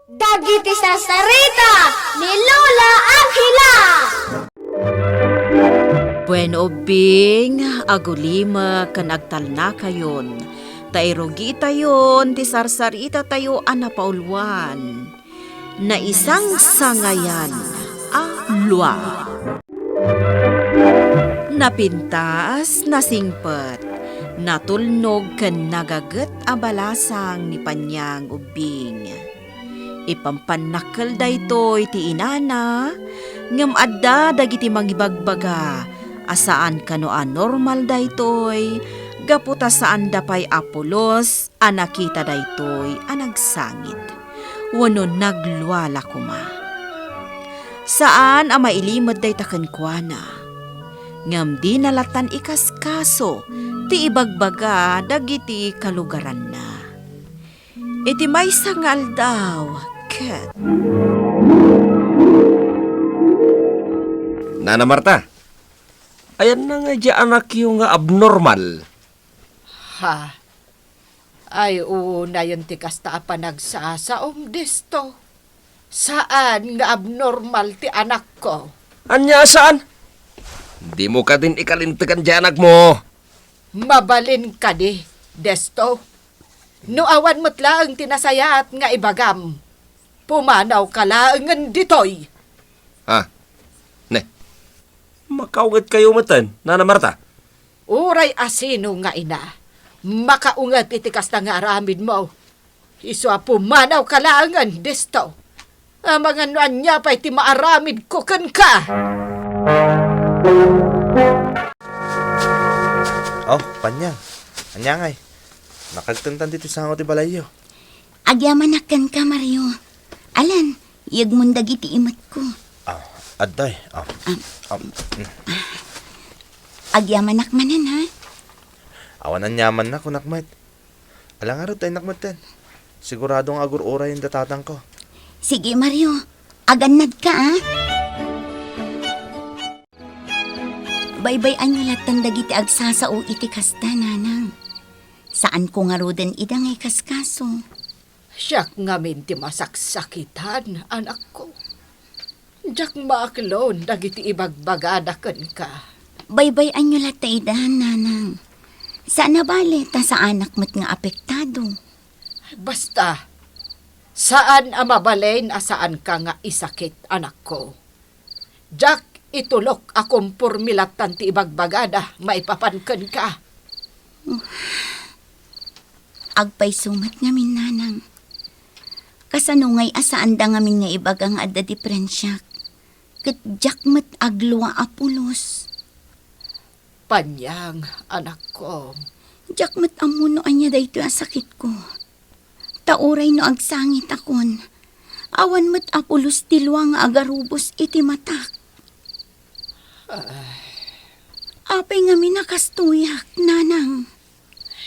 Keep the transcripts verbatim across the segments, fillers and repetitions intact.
Dagiti sarsarita ni Lola Angela. Bueno, ubbing, agulimek ken agtalnakayon, ta irugi itayon ti sarsarita tayo a napauluan, Naisangsangayan a Lua. Napintas, nasingpet, natulnog ken nagaget a balasang ni Panyang Ubbing. Ipampannakkel daytoy ti inana, ngem adda dagiti mangibagbaga a saan kano a normal daytoy, gapu ta saanda pay a pulos a nakita daytoy a nagsangit wenno naglua la koma. Saan a mailimed dayta kenkuana, ngem dina lattan ikaskaso ti ibagbaga dagiti kalugaranna. Iti maysa nga aldaw, ket Nana Marta, ayanna nga idiay anakyo nga abnormal? Ha? Ay, unayen ti kasta a panagsasaom, Desto. Saan nga abnormal ti anakko. Ania a saan? Dimo kadin ikalintegan ti anakmo. Mabalin kadi, Desto. No awan met laeng ti nasayaat nga ibagam, pumanawka laengen ditoy. Ha? Ne. Makaungetkayo metten, Nana Marta. Uray a sino nga ina, makaunget iti kasta nga aramidmo. Isu a pumanawka laengen, Desto. Amangan no ania pay ti maaramidko kenka. Oh, Panyang. Ania ngay? Nakagtentan ditoy sango ti balayyo. Agyamanak kenka, Mario. Alan, yegmon dagiti imetko. Ah, adda. Ah. Ah. Ah, mm. Agyamanak manen, ha? Awan aniamanna, kunak met. Ala ngarud ta innak metten. Sigurado nga agur-urayen da tatangko. Sige, Mario. Agannadka, a. Baybay-anyo lattan dagiti agsasao iti kasta, nanang. Saanko ngaruden ida nga ikaskaso. Siak ngamin ti masaksakitan, anakko. Diak maaklon dagiti ibagbagada kenka. Baybay-anyo latta ida, nanang. Saan a bale ta saanak met nga apektado. Basta, saan a mabalin a saanka nga isakit, anakko. Diak itulok a komporme lattan ti ibagbagada maipapan kenka. Agpayso met ngamin, nanang. Kasano ngay a saanda ngamin nga ibaga nga adda diferensiak? Ket diak met aglua a pulos. Panyang, anakko. Diak met ammo no ania daytoy a sakitko. Ta uray no agsangitakon, awan met a pulos ti lua nga agarubos iti matak. Ay. Apay ngamin a kastoyak, nanang?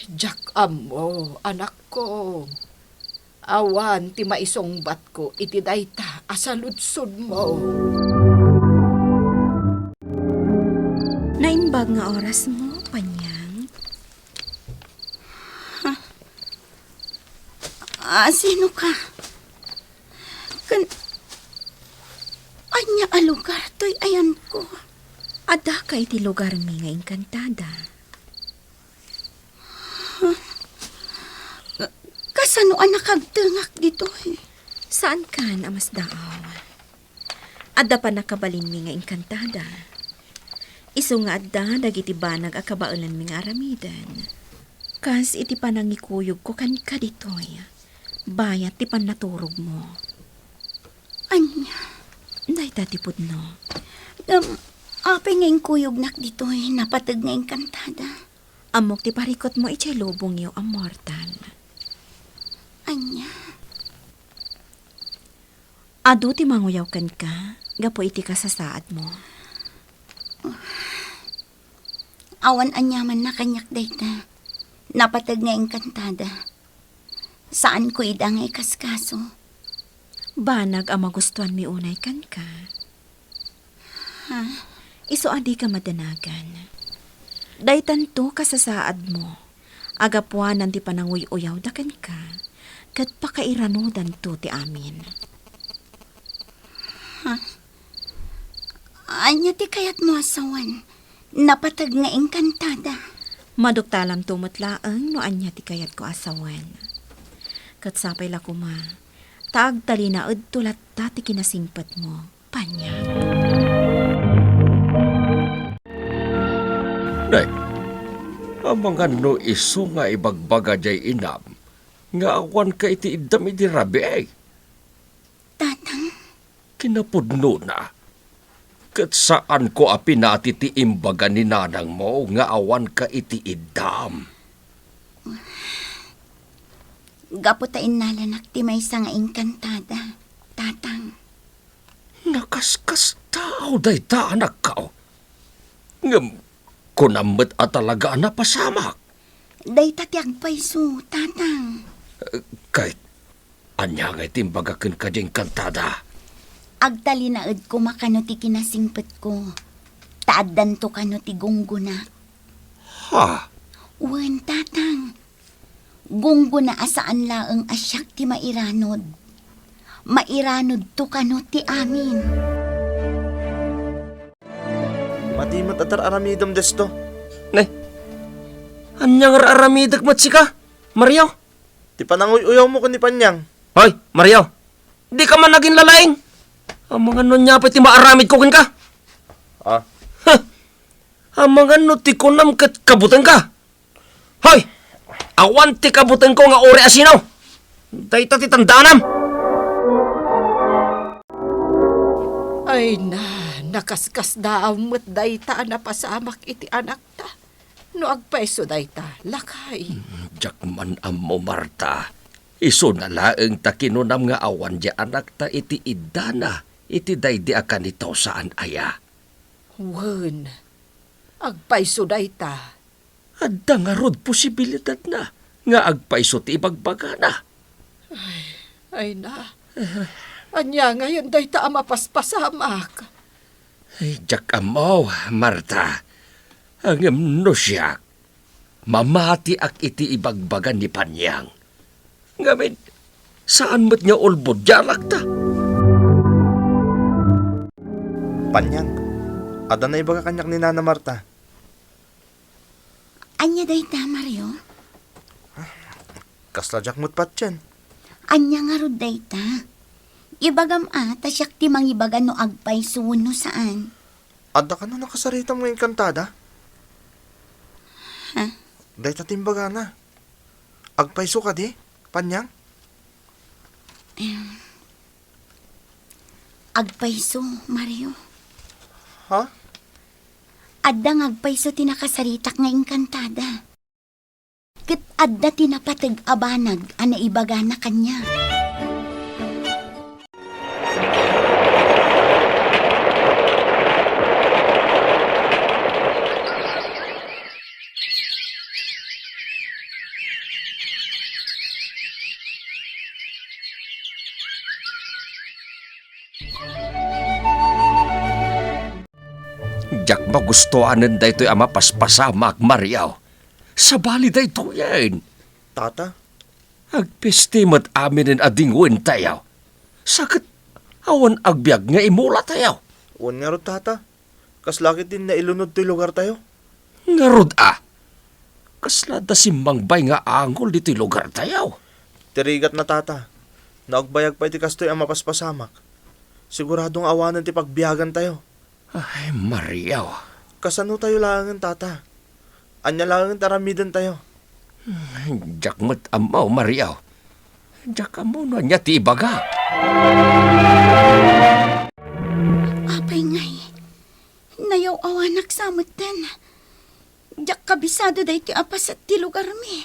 Diak ammo, anakko. Awan ti maisungbatko iti dayta a saludsodmo. Naimbag nga orasmo, Panyang. Ha? Ah, sino ka? Ken ania a lugar toy ayanko? Addaka iti lugarmi nga engkantada. Huh? Kasano a nakagtengak ditoy? Saankan a masdaaw. Adda pannakabalinmi nga engkantada. Isu nga adda dagiti banag a kabaelanmi nga aramiden. Kas iti panangikuyogko kenka ditoy, bayat ti pannaturogmo. Ania? Dayta ti pudno. Ngem, apay nga inkuyognak ditoy, napateg nga engkantada? Ammok ti parikutmo idiay lubongyo a mortal. Ania? Adu ti manguyaw kenka gapu iti kasasaadmo. Awan aniamanna kaniak dayta. Napateg nga engkantada. Saanko ida nga ikaskaso. Banag a magustuanmi unay kenka. Ha? Isu a dika madanagan. Daytanto kasasaadmo a gapuanan ti pananguy-uyawda kenka, ket pakairanodanto ti amin. Ha? Ania ti kayatmo a sawen? Napateg nga engkantada. Maduktalamto met laeng no ania ti kayatko a sawen. Ket sapay la koma, ta agtalinaedto latta ti kinasingpetmo, Panyang. Nay, amangan no isu nga ibagbaga diay inam nga awanka iti iddam idi rabii. Tatang? Kinapudnona, ket saanko a pinati ti imbaga ni nanangmo nga awanka iti iddam. Gapu ta innalanak ti maysa nga engkantada, Tatang. Nakaskasdaaw dayta, anakko. Ngem kunam met a talaga a napasamak. Dayta ti agpayso, Tatang. Eh, ket, ania ngay ti imbaga kenka diay engkantada? Agtalinaed koma kano ti kinasingpetko, ta addanto kano ti gunggona. Ha? Wen, Tatang. Gunggona a saan laeng a siak ti mairanod. Mairanodto kano ti amin. Madi met a tar-aramidem desto. Ne? Ania nga ar-aramidek met sika, Mario? Ti pananguy-uyawmo ken ni Panyang. Hoy, Mario! Dika man aginlalaing! Amangan no ania pay ti maaramidko kenka? Ah. Huh! Amangan no ti kunam ket kabutenka? Hoy! Awan ti kabutenko nga uray asino! Dayta ti tandaanam! Ay na, nakaskasdaaw met dayta a napasamak iti anakta. No agpayso dayta, lakay. Diak man ammo, Marta. Isuna laeng ta kinunam nga awan diay anakta iti iddana iti daydi a kanito, saan aya? Wen, agpayso dayta. Adda ngarud posibilidadna nga agpayso ti ibagbagana. Ay, ay na. Ania ngayen dayta a mapaspasamak? Ay, diak ammo, Marta. Ngem no siak, mamatiak iti ibagbaga ni Panyang. Ngamin, saan met nga ulbod diay anakta. Panyang, adda naibaga kaniak ni Nana Marta. Ania dayta, Mario? Kasla diak met patien. Ania ngarud dayta? Ibagam a, ta siak ti mangibaga no agpayso wenno saan. Adda kano nakasaritam nga engkantada? Ha? Dayta ti imbagana. Agpayso kadi, Panyang? Em, agpayso, Mario. Ha? Adda nga agpayso ti nakasaritak nga engkantada. Ket adda ti napateg a banag a naibagana kaniak. Diak magustuanen daytoy a mapaspasamak, Mario. Sabali daytoyen. Tata? Agpisti met aminen a dingwentayo. Sa ket awan agbiag nga imulatayo. Wen ngarud, Tata. Kasla ketdin nailunod toy lugartayo. Ngarud a? Kasla adda simmangbay nga angol ditoy lugartayo. Ti rigatna, Tata. No agbayag pay ti kastoy a mapaspasamak, sigurado nga awanen ti pagbiagantayo. Ay, Mario. Kasano tayo laengen, Tata? Ania laengen ti aramidentayo? Hmm, diak met ammo, Mario. Diak ammo no ania ti ibaga. Apay ngay, nayaw-awanak sa metten. Diak kabisado daytoy a paset ti lugarmi.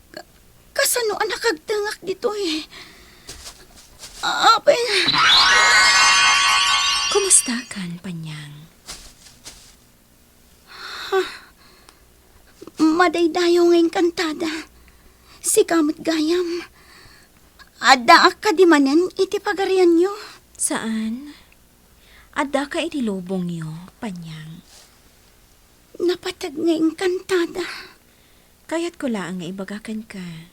Ka-, kasano a nakagtengak ditoy? Apay. Kumustakan, Panyang? Madaydayaw nga engkantada. Sika met gayam. Addaak kadi manen iti pagarianyo? Saan. Addaka iti lubongyo, Panyang. Napateg nga engkantada. Kayatko laeng nga ibaga kenka.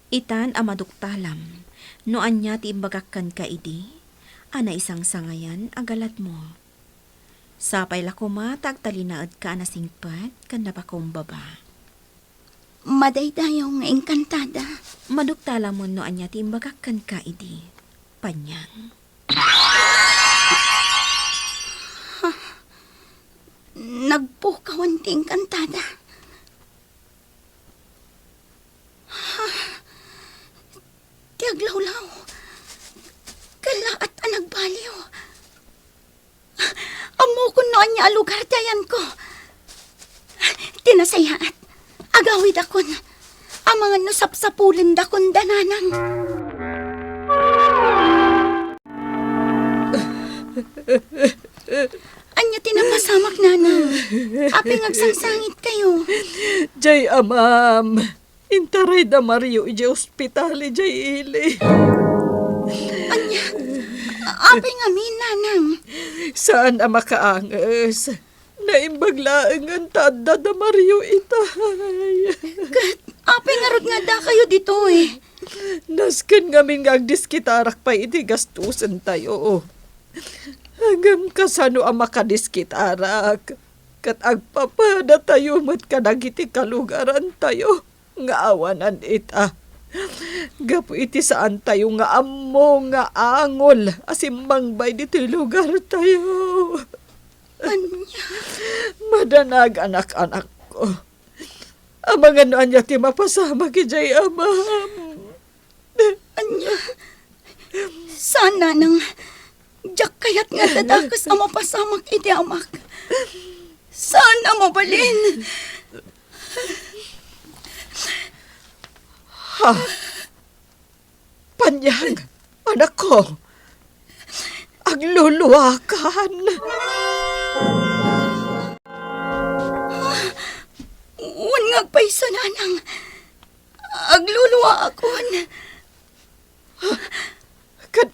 Itan a maduktalam, no ania ti imbagak kenka idi, a naisangsangayan a galadmo. Sapay la koma ta agtalinaedka a nasingpet ken napakumbaba. Madaydayaw nga engkantada. Maduktalamon no ania ti imbagak kenka idi, Panyang. Nagpukawan ti engkantada. Ti aglawlaw, kellaat a nagbaliw. Ammokon no ania a lugar ti ayanko. Ti nasayaat, agawidakon. Amangan no sapsapulendakon da nanang. Ania ti napasamak, nanang? Apay nga agsangsangitkayo? Jay amam, intaray da Mario idiay ospital idiay ili. Ania? Apay ngamin, nanang? Saan a makaanges. Naimbag laengen ta adda da Mario itay. Ket apay ngarud nga addakayo ditoy? Nasken ngamin nga agdiskitarak pay iti gastosentayo. Ngem kasano a makadiskitarak? Ket agpapadatayo met kadagiti kalugarantayo nga awanan ita. Gapu iti saantayo nga ammo nga angol a simmangbay ditoy lugartayo. Ania? Madanag, anak-anakko. Amangan no ania ti mapasamak idiay amam. Ania? Saan, nanang. Diak kayat nga adda dakes a mapasamak iti amak. Saan a mabalin. Ha? Panyang, anakko. Agluluakan. Wen nga agpayso, nanang. Agluluaakon. Ket,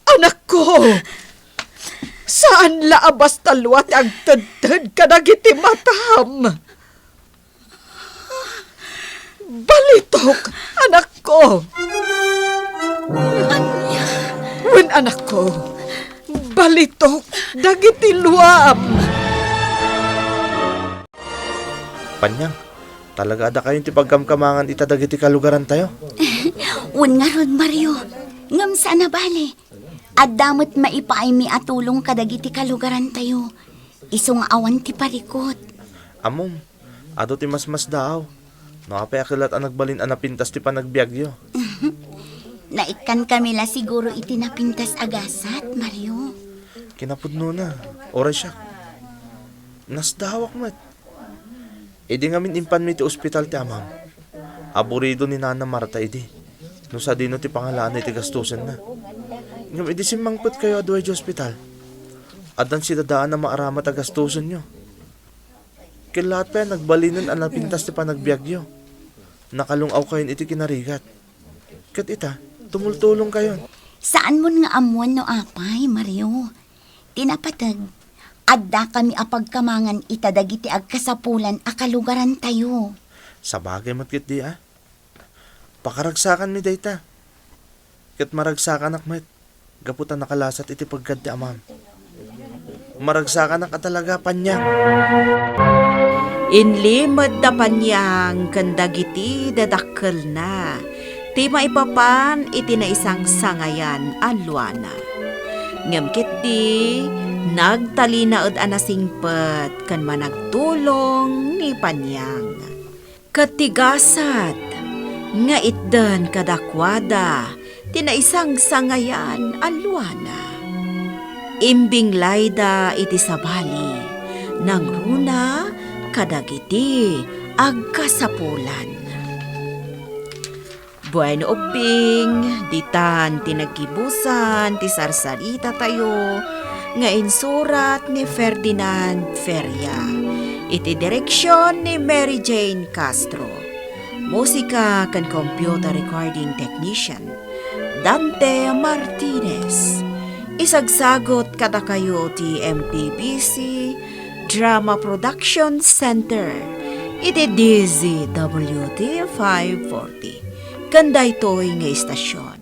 anakko, saan la a basta lua ti agtedted kadagiti matam. Balitok, anakko. Ania? Wen, anakko, balitok dagiti luam. Panyang, talaga adda kayon ti pagkamkamangan ita dagiti kalugarantayo? Wen ngarud, Mario. Ngem saan a bale. Adda met maipaaymi a tulong kadagiti kalugarantayo. Isu nga awan ti parikut. Ammom, adu ti masmasdaaw. No apay a kellat a nagbalin a napintas ti panagbiagyo. Naikkankami la siguro iti napintas a gasat, Mario. Kinapudnona, uray siak. Nasdaawak met. Idi ngamin impanmi ti ospital ti amam, aburido ni Nana Marta idi no sadino ti pangalaanna iti gastosenna. Ngem idi simmangpetkayo a dua idiay ospital, addan sidadaan a maaramat a gastosenyo. Kellaat pay a nagbalinen a napintas ti panagbiagyo. Nakalung-awkayon iti kinarigat. Ket ita, tumultulongkayon. Saanmon nga ammoan no apay, Mario. Ti napateg, addakami a pagkamangan ita dagiti agkasapulan a kalugarantayo. Sabagay met ketdi a. Pakaragsakanmi dayta. Ket maragsakanak met, gapu ta nakalasat iti peggad ti amam. Maragsakanak a talaga, Panyang. Inlimed da Panyang ken dagiti dadakkelna ti maipapan iti naisangsangayan a luana. Ngem ketdi, nagtalinaed a nasingpet ken managtulong ni Panyang. Ket ti gasat nga itden kadakuada ti naisangsangayan a luana. Imbinglayda iti sabali, nangruna kadagiti agkasapulan. Bueno, Ubbing, ditan ti naggibusan ti sarsaritatayo nga insurat ni Ferdinand Feria, iti direksion ni Mary Jane Castro. Musika ken computer recording technician, Dante Martinez. Isagsagot kadakayo ti M P B C Drama Production Center Iti D Z W T five forty, ken daytoy nga istasyon.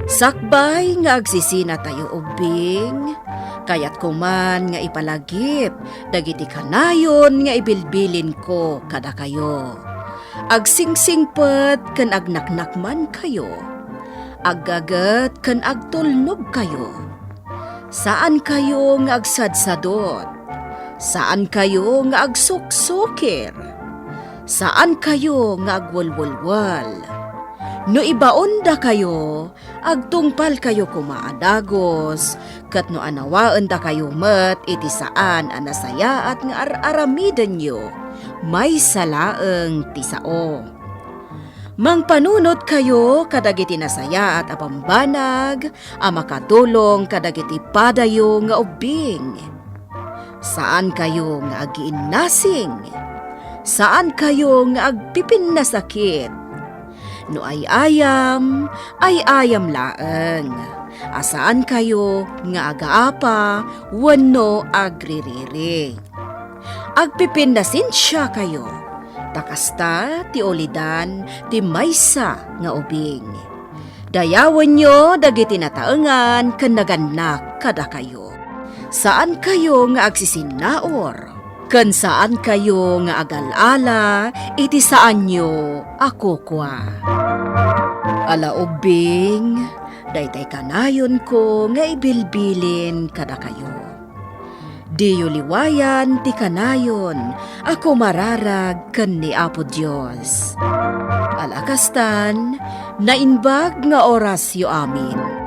Sakbay nga agsisinatayo ubbing, kayatko man nga ipalagip dagiti kanayon nga ibilbilinko kadakayo. Agsingsingpet ken agnaknakmankayo. Aggaget ken agtulnogkayo. Saankayo nga agsadsadot. Saankayo nga agsuksukir. Saankayo nga agwelwelwel. No ibaondakayo, agtungpalkayo koma a dagus, ket no anawaendakayo met iti saan a nasayaat nga ar-aramidenyo, maysa laeng ti sao. Mangpanunotkayo kadagiti nasayaat a bambanag a makatulong kadagiti padayo nga ubbing. Saankayo nga agiinnasing. Saankayo nga agpipinnasakit. No ay-ayam, ay-ayam laeng. A saankayo nga agaapa wenno agririri. Agpipinnasensiakayo, ta kasta ti ulidan ti maysa nga ubing. Dayawenyo dagiti nataengan ken nagannak kadakayo. Saankayo nga agsisinnaur, ken saankayo nga agal-ala iti saanyo a kukua. Ala ubbing, daytay kanayonko nga ibilbilin kadakayo. Diyo liwayan ti kanayon a kumararag ken ni Apo Dios. Ala kastan, naimbag nga orasyo amin.